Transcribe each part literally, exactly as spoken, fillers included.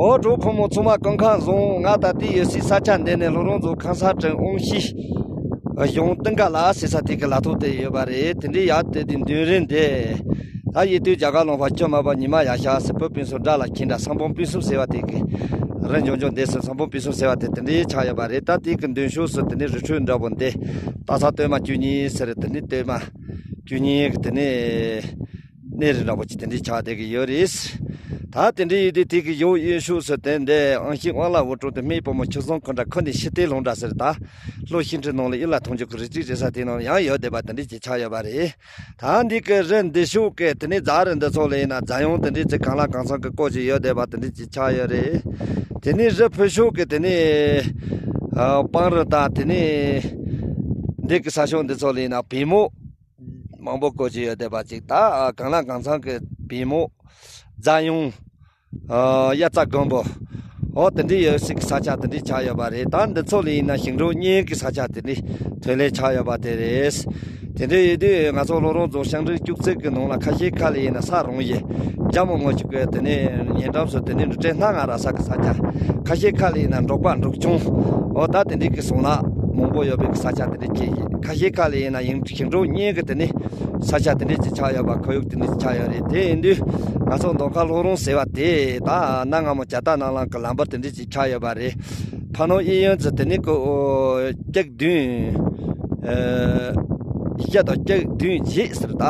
ཨོ་གྲོགས་ཕོ་མོ་ཚང་མ་སྐུ་ཁམས་བཟང་། ང་ད་ལྟའི་ཡོད་སའི་ས་ཆ་འདི་ནས་ལྷོ་རོང་རྫོང་ཁམས་ས་གྲོང་ཨོང་ཤི་གཞུང་ཏིང་ཀ་ལ་ཟེར་ས་དེ་གི་ལ་ཐོག་དེ་ཡོད་པ་རེད། དེ་འདྲའི་ཡར་དེ་དེ་མདུན་རིང་དེ། ད་ཡེ་དུས་རྒྱ་གར་ལུང་པ་ཁྱོད་མ་པ་ཉི་མ་ཡར་ཤར་ཟེར། བོད་སྤུན་གསུམ་དགྲ་ལ་འཁྱིལ་འདྲ། ས་འབུམ་སྤུན་གསུམ་ཟེར་བ་དེ་གི་རི་འཇོང་འཇོང་འདི་ཟེར། ས་འབུམ་སྤུན་གསུམ་ཟེར་བ་དེ་དེ་འདྲའི་ཆགས་ཡོད་པ་རེད། ད་དེ་གི་མདུན་ཕྱོགས་སུ་དེ་ནས་རི་ཁྲོད་འདྲ་པོ་འདི་སྟག་ཚང་སྟོད་མ་བཅུ་གཉིས་ཟེར། དེ་ནས་སྟོད་མ་བཅུ་གཉིས་གི་དེ་ནས་གནས་རི་འདྲ་པོ་ཅིག་དེ་འདྲའི་ཆགས་བསྡད་ཀྱི་ཡོད་རེད། ད་དེ་འདྲའི་ཡོད་དུས་དེ་གི་ཡོག་གཡས་ཕྱོགས་སུ་དེ་འདི་ཨང་ཤིང་དབང་ལ་འུར་ཀྲོང་དེ་སྨད་བུ་མོ་ཆུ་བཟང་ཁོ་འདྲ། ཁོ་འདི་ཤི་ཏེ་ལུང་འདྲ་ཟེར། ད་ལྷོ་ཤིང་ཁྲི་ནང་ལ་ཡུལ་ལ་མཐོང་རྒྱུ་གི་རི་གཅིག་རེད་ས་དེ་ནང་ལ་ཡང་ཡོད་བསྡད་པ་དེ་འདྲ་ཅིག་ཆགས་ཡོད་པ་རེད། ད་འདི་གི་རི་འདི་ཕྱོགས་ཀྱི་དེ་ནས་རྫ་རི་འདི་ཚོ་ལ་ཡིན་ན་རྫ་གཡུང་དེ་འདྲའི་ཅིག་གང་ལ་གང་འཚམ་གི་སྐོར་ཅིག་ཡོད་བསྡད་པ་དེ་འདྲ་ཅིག་ཆགས་ཡོད་རེད། དེ་ནས་རི་ཕུ་ཕྱོགས་ཀྱི་དེ་ནས་ཨ་སྤང་རི་དང་དེ་ནས་འདི་གི་ས་ཕྱོགས་འདི་ཚོ་ལ་ཡིན་ན་བལ་མོ་མང་པོ་བཀོད་ཀྱི་ཡོད་བསྡད་པ་ཅིག་ད་གང་ལ་གང་འཚམ་གྱི་བལ་མོ། རྫ་གཡུང་། ཨ་དབྱར་རྩྭ་དགུན་འབུ། འོ་དེ་འདྲའི་ཡོད་སྲིད་ཀྱི་ས་ཆ་དེ་འདྲའི་ཆགས་ཡོད་པ་རེད། ད་འདི་ཚོ་ལ་ཡིན་ན་ཞིང་འབྲོག་གཉེན་གྱི་ས་ཆ་དེ་འདྲའི་ཐོན་ལས་ཆགས་ཡོད་པ་དེ་རེད། དེ་འདྲའི་ཡོད་དུས་ང་ཚོ་ལྷོ་རོང་རྫོང་ཞང་འབྲུག་ཅུང་ཙེ་གི་ནང་ལ་ཁ་ཤས་ཁ་ལ་ཡིན་ན་ས་རོང་ཡེ། རྒྱ་མོ་ངོ་ཅིག་གི་དེ་ནས་ཉེ་འགྲམ་སུ་དེ་ནས་འབྲུག་སྒྲའི་སྣ་ང་རག་ས་གི་ས་ཆ། ཁ་ཤས་ཁ་ལ་ཡིན་ན་འབྲོག་པ་འབྲོག་ཆུང་། འོ་ད་དེ་འདྲའི་གི་གསུང་ལག་མང་པོ་ཡོད་པའི་གི་ས་ཆ་དེ་འདྲ་ཅིག་ཡིན། ཁ་ཤས་ཁ་ལ་ཡིན་ན་ཡིན་ཞིང་འབྲོག་གཉེན་གི་དེ་ནི་ས་ཆ་དེ་འདྲ་ཅིག་ཆགས་ཡོད་པ། ཁོར་ཡུག་དེ་འདྲ་ཅིག་ཆགས་ཡོད་རེད། དེ་ཡིན་དུས་ང་ཚོ་མདོ་ཁམས་ལྷོ་རོང་ཟེར་བ་དེ་ད་གནའ་སྔ་མོ་ཇ་རྟ་གནམ་ལངས་གི་ལམ་བར་དེ་འདྲ་ཅིག་ཆགས་ཡོད་པ་རེད། ཕ་ནོ་གཡས་གཡོན་ཚོ་དེ་ནི་ཀོ་གཅིག་བདུན། ཨ་བརྒྱད་དང་གཅིག་བདུན་བརྒྱད་ཟེར། ད་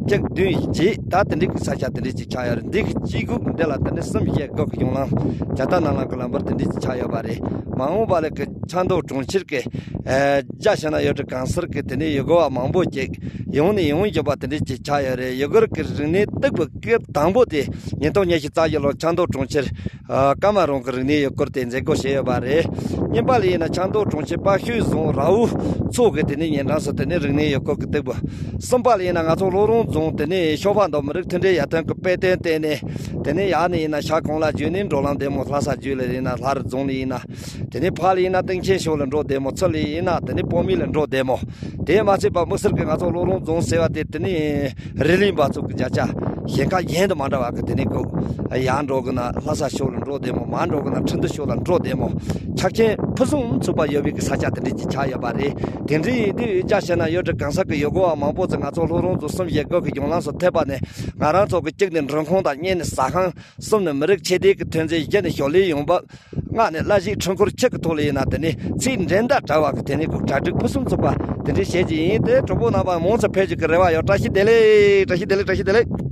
གཅིག་བདུན་བརྒྱད། ད་དེ་འདྲའི་གི་ས་ཆ་དེ་འདྲའི་ཅིག་ཆགས་ཡོད་རེད། འདི་གི་དཀྱིལ་ཁུག་འདི་ལ་དེ་ནི་གསུམ་བཞི་དགུ་གི་གཞུང་ལམ་ཇ་རྟ་གནམ་ལངས་གི་ལམ་བར་དེ་འདྲའི་ཅིག་ཆགས་ཡོད་པ་རེད། མ་འོངས་པ་ལ་གི་ཆབ་མདོ་གྲོང་ཁྱེར་གི་ཨ་རྒྱ་ཕྱི་ན་ཡུལ་གྲུ་གང་སར་གི་དེ་ནི་ཡུལ་སྐོར་བ་མང་པོ་ཅིག་ཡོང་ནས་ཡོང་བཞིན་པ་དེ་འདྲའི་ཅིག་ཆགས་ཡོད་རེད། ཡུལ་སྐོར་གི་རིག་གནས་སྟུག་པོ་སྐབས་དང་པོ་དེ་ཉིས་སྟོང་ཉི་ཤུ་རྩ་བཞི་ལོར་ཆབ་མདོ་གྲོང་ཁྱེར་ཨ་ཀ་མ་རོང་གི་རིག་གནས་ཡུལ་སྐོར་དེ་མཛད་སྒོ་བྱས་ཡོད་པ་རེད། གཉིས་པ་ལ་ཡིན་ན་ཆབ་མདོ་གྲོང་ཁྱེར་དཔའ་ཤོད་རྫོང་ར་བུ་ཚོ་གི་དེ་ནི་ཉེ་འགྲམ་སུ་དེ་ནི་རིག་གནས་ཡུལ་སྐོར་གི་སྟུག་པོ། གསུམ་པ་ལ་ཡིན་ན་ང་ཚོ་ལྷོ་རོང་རྫོང་དེ་ནི་ཤོ་ཕག་མདོ་མི་རིགས་མཐུན་སྒྲིལ་ཡར་ཐོན་གི་དཔེ་སྟོན་བསྟན་ནས། དེ་ནས་ཡར་ནས་ཡིན་ན་ཤར་གོང་ལ་བརྒྱུད་ནས་འགྲོ་ལམ་བདེ་མོ། ལྷ་ས་བརྒྱུད་ལ་ཡིན་ན་ལྷ་རི་རྫོང་ལ་ཡིན་ན། དེ་ནས་ཕར་ལ་ཡིན་ན་སྟེང་ཆེན་ཕྱོགས་ལ་འགྲོ་བདེ་མོ། ཚུར་ལ་ཡིན་ན་དེ་ནས་སྤོ་སྨད་ལ་འགྲོ་བདེ་མོ། དེས་མ་ཚད་པ་དམིགས་བསལ་གྱི་ང་ཚོ་ལྷོ་རོང་རྫོང་ཟེར་བ་དེ་དེ་ནས་རི་གླིང་པ་ཚོ་གི་བརྒྱ་ཆ་ཞེང་ཁ་གཞན་དུ་མ་འདྲ་བ་གི་དེ་ནས་ཁོ་ཡར་འགྲོ་གི་ན་ལྷ་ས་ཕྱོགས་ལ་འགྲོ་བདེ་མོ། མར་འགྲོ་གི་ན་ཁྲིན་ཏུ་ཕྱོགས་ལ་འགྲོ་བདེ་མོ། ཆ་རྐྱེན་ཕུན་སུམ་ཚོགས་པ་ཡོད་པའི་གི་ས་ཆ་དེ་འདྲ་ཅིག་ཆགས་ཡོད་པ་རེད། དེ་འདྲ་ཡིན་དུས་རྒྱ་ཕྱི་ན་ཡུལ་གྲུ་གང་ས་གི་ཡུལ་སྐོར་བ་མང་པོ་ཚོ་ང་ཚོ་ལྷོ་རོང་རྫོང་གསུམ་བཞི་དགུ་གི་གཞུང་ལམ་སུ་ཐེབས་པ་ནས་ང་རང་ཚོ་གི་གཅིག་ནས་མགྲོན་ཁང་དང་། གཉིས་ནས་ཟ་ཁང་། གསུམ་ནས་མི་རིགས་ཆེ་སྡེ་གི་ཐོན་རྫས། བཞི་ནས་ཞོར་ལས་ཡོང་འབབ། ལྔ་ནས་གླ་གཞི་འཕྲུལ་འཁོར་ཆུ་གི་ཐོག་ལ་ཡིན་ན་དེ་ནས་ཚེ་འགྲན་ཟླ་བྲལ་བ་གི་དེ་ནས་གི་གྲ་སྒྲིག་ཕུན་སུམ་ཚོགས་པ་དེ་འདྲ་བྱེད་ཀྱི་ཡིན། དེ་གྲོགས་པོ་རྣམ་པ་མང་ཙམ་ཕེབས་རྒྱུ་གི་རེ་བ་ཡོད། བཀྲ་ཤིས་བདེ་ལེགས། བཀྲ་ཤིས་བདེ་ལེགས། བཀྲ་ཤིས་བདེ་ལེགས།